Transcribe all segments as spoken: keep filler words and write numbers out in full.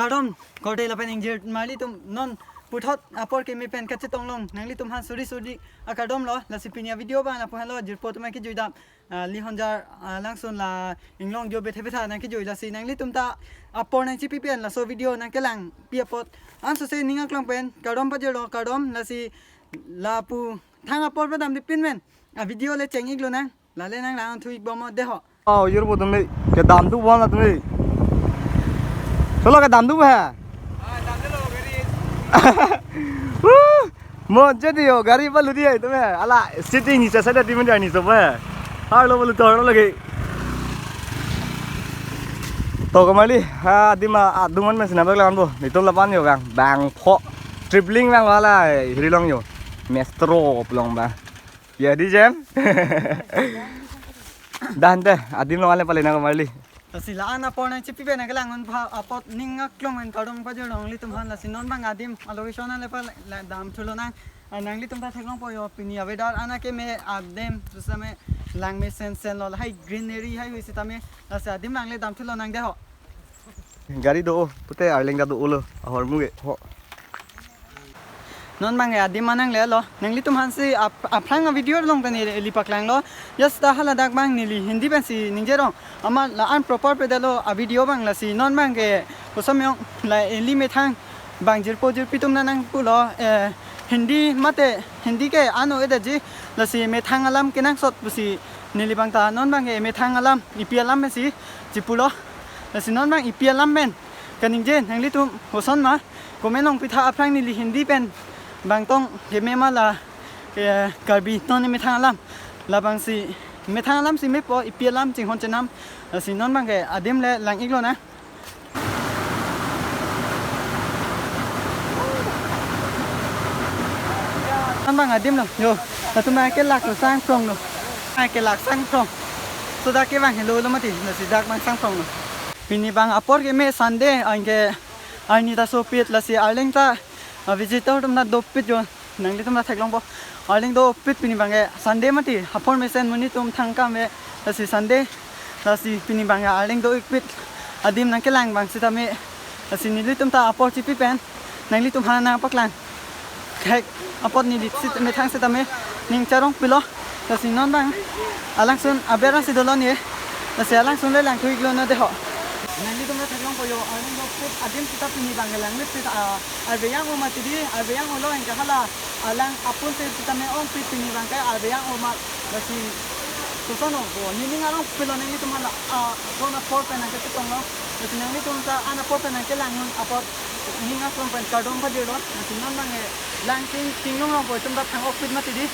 Kardom korte lapen ingjir marli atum, non puthot apor keme pen kachetong long nanglitum aphan suri suri akardom lo. Lasi pini avideo abang lapu-an lo, jirpo atum ke juidam. Ah, Lihonjar, ah, langsun la inglong jo bethe betha nangkejui, lasi nanglitum ta apor nangchipi pen laso video nangkelangpi apot ansose ning aklong pen kardom pajirlo, kardom. Lasi lapu thang apor padam di pin men avideo le cheng-ik lonang, lale nanglang thu-ik bom deho. Oh, yur bo tum ni, kedam tu bon la tum ni. Solo kedam tu ba? Woo! Mo jadi yo, gari balu dia itu meh. Ala sitting ni sasa dati menjadi ni soba. Halo balu tor lagi. To kembali, ha, di ma, ah, dungan mes nabak lawan bo. Itu lapan yo, bang. Bang pho. Tripling bang wala, hiri long yo. Mestro pelong bang. Ya, di jam. Dah, dah. Adim lo ale paling nak kembali. Lasi la-an apor nangchipi pen nangkelang un pha apot ning aklong pen kardom pajirlo nanglitum aphan. Lasi non bang adim a-location ale pa la dam thu lonang. Ah, nanglitum ta theklongpo yo, pini a-weather an akeme, adim tu same lang mesen sen lo, lahai greenery hai hui sitame. Lasi adim bang le dam thu lonang deho. Gari do, pute Arleng ta do ulo, ahormu ke, ho. Non bang ke adim manang le lo, nanglitum aphansi ap-, aphrang avideo along ta neli paklang lo, just ta haladak bang neli Hindi pensi ningje rong, amat la-an proper pedalo avideo bang, lasi non bang ke kosom yong la ili methang bang jirpo jirpi atum nangpulo, eh, Hindi mate, Hindi ke ano edaji, lasi methang alam kenangsot pusi neli bang ta non bang ke methang alam, ipi alam pensi chipulo. Lasi non bang ipi alam pen kaningje nanglitum, koson ma, comment along pitha aphrang neli Hindi pen bang tong keme ma la, eh, Karbi non methang alam. Labangsi methang alam si mepo, ipi alam chinghon chenam. Lasi non bang ke adim le lang-ik lonang. Non bang adim lo, yo. Latum bang kelak lo sang phrong lo. Bang kelak sang phrong. So dak ke bang helo lo mati, lasi dak bang sang phrong lo. Pini bang apor keme Sunday, anke arni ta sopit, lasi Arleng ta, ah, visitor atum ta dopik yo. Nanglitum ta theklongpo. Arleng dopik pini bang ke Sunday mati, apor mesen monit atum thangkam ve, lasi Sunday, lasi pini bang ke Arleng do-ikpik adim nangkelang bang sitame. Lasi nelitum ta apor chipi pen nanglitum aphan nangpaklang. Khek apot neli sit methang sitame ning charong pilo. Lasi non bang alangsun aber asi dolon ye. Lasi alangsun le lang thu-ik lonang deho. Nanglitum ta theklongpo yo, Arleng dopik adim sita pini bang ke lang mepik, ah, arve yang-o mati di, arve yang-o lo, anke hala alang apun se sitame ongpik pini bang ke arve yang-o ma. Lasi koson o bo, nening arong pilo nanglitum hala, ah, don apor pen nangkachetong lo. Lasi nanglitum ta an apor pen nangkelang un apot ning aklong pen kardom pajirlo. Lasi non bang ke lang ting ting long long ko itum ta thang-okpik mati di.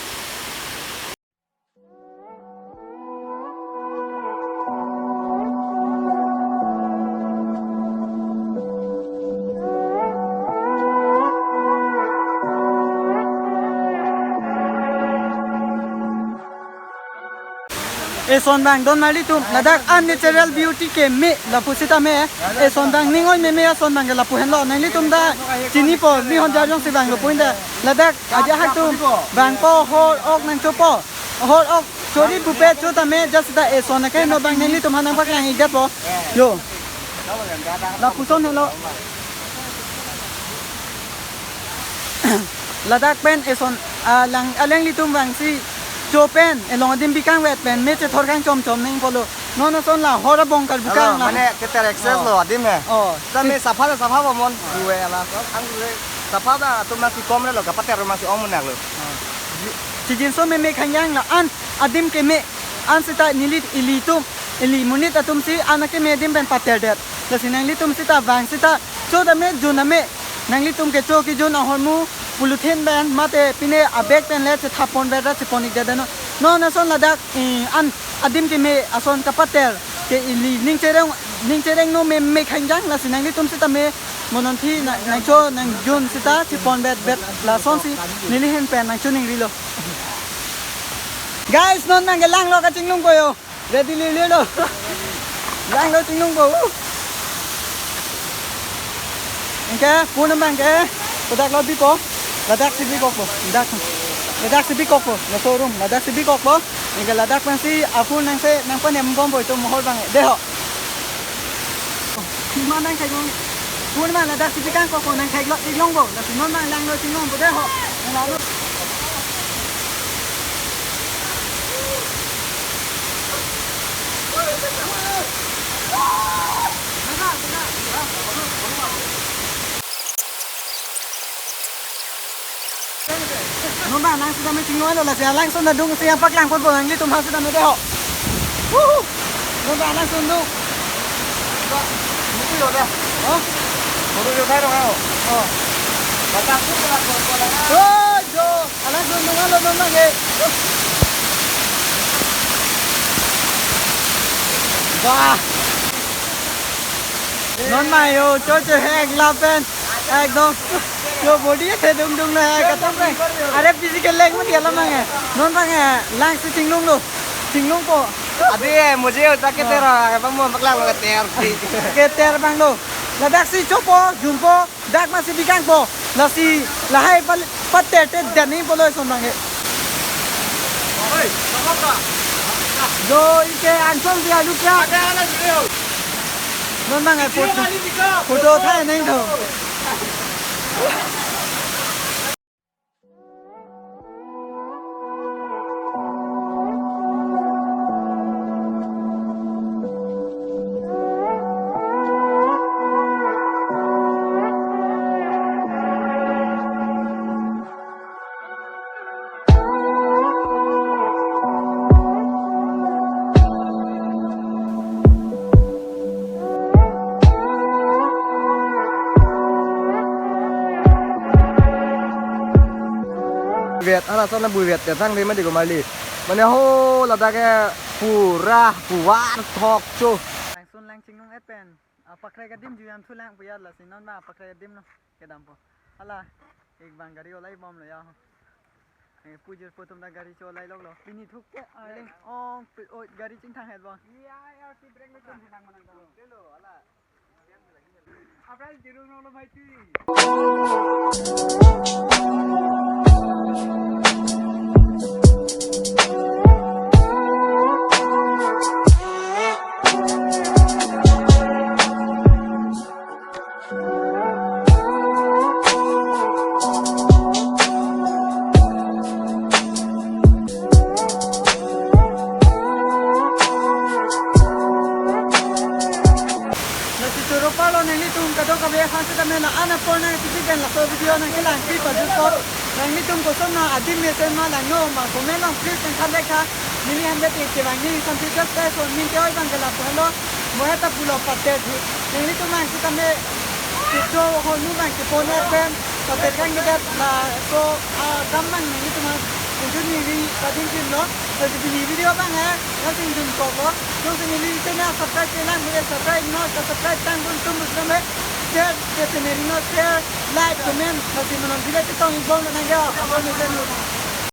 Eson bang don marli atum, ladak an natural beauty keme, lapu sitame, eson bang ning oi meme ason bang ke lapu henlo, nanglitum ta chinipo, Lihonjar jongsi bang lo puinte, ladak aja hak atum bang po, hor ok nangchopo, hor ok chori pupe cho tame, just ta eson ke no bang nanglitum aphan nangpaklang-ik detpo. Yo. Lapuson henlo. Ladak pen eson, ah, lang alanglitum bangsi cho pen elong adim bikang vet pen me chethor kang chom chom nangpo lo. Non ason la hor abong karbikang la. Mane keter access lo adim he. Oh. Tame sapha sapha bomon. Due ala so ang due sapha da atum masi kom re lo, kapater masi ong munak lo. Chijinso meme khangjang la an adim keme, an sita neli ilitum, ili monit atum si an akeme adim pen paterdet. Lasi nanglitum sita bang sita cho tame jun tame, nanglitum kecho kejun ahormu polythene pen mate pine a-bag pen le chethap ponbet ra chepon-ik det no. Non ason ladak, eh, an adim keme ason kapater ke ili ning chereng, ning chereng no meme khangjang, lasi nanglitum sitame mo non thi na, nangcho nangjun sita cheponbet bet, lasonsi neli ahin pen nangchoningrilo. Guys, non nangkelanglo kachinglungpo yo. Ready lilo. Langlo chinglungpo. Anke punam bang ke, ladak lo bipo. Ladak si bikokpo. Ladak. Ladak si bikokpo. Laso room. Ladak si bikokpo. Anke ladak pensi aphu nangse nangpanem bompo itum mohor bang ke. Deho. Manang kayo. Pun ma ladak si pikang koko nang theklong iklong bo. Lasi non ma langlo chinglong bo dei ho. Nang langlo. Non ma lang sitame chinglonglo, lasi alang son adung si yang paklang pon bo nanglitum ha sitame dei ho. Wuhu. Non ma lang son adung. Ba, buku yo dah. Hah? Buku yo dah dong, oh. Oh. Batas tu pernah pon pon lah. Oh, jo. Alang son adung lo non ma ke. Wah. Non ma yo, cho cho hek lapen. Ekdom. Yo body athe dungdung na hai katam pe. Are physical leg mati alam mang hai. Non bang hai, lang si chinglonglo. Chinglong po. Abhi, eh, mujhe hota ke tera, apa mo paklang lo ke ter. Ke ter bang lo. Ladak si chopo, jumpo, dak ma si pikang po. Lasi lahai pal-, pater te dani polo son bang hai. Oi, sama ka? Jo ike angsong dia lu kya? Ada anak video. Non bang hai photo. Photo thai neng tho. Vet, hala son na bui vet, vet sang le ma di ko mali. Mane ho ladak ke pura puar thok cho. Langsun lang chinglong et pen. Ah, pakrai adim ju jam thu lang puyat lasi non ma pakrai adim lo. Kedam po. Hala, ek bang gari olai bom lo ya. Eh, pujir po atum ta gari cholai lok lo. Pini thuk ke, ah, leng ong, pi-, oh, gari chingthang het bang. Iya, iya, si brake lo tum henang manang ta. Telo, hala. Abang jiru nong lo mai ti. Lasi choro palo nanglitum kadokave aphan sitame la-an apor nangtipik pen laso video nangkelang pi pajut po. Nanglitum koson na adim mesen ma langno ma comment along please nangthan rekha. Neli han det kevang ni sampai just guys on min ke oi bang ke lapu halo. Mo heta pulo pater hi. Nanglitum ang sitame kecho ho nu bang kepon et pen pater kangkedet laso, ah, kam bang nanglitum ang kunjun ni ri pading kin lo. Lasi pini video bang hai, lasi dun kok lo. Jongsi neli channel subscribe kelang, mene subscribe no, subscribe tang bun tum bun me. Share, share, share, no, share, like, comment, lasi manon video chetong ibom lo nang ke, abang mesen lo.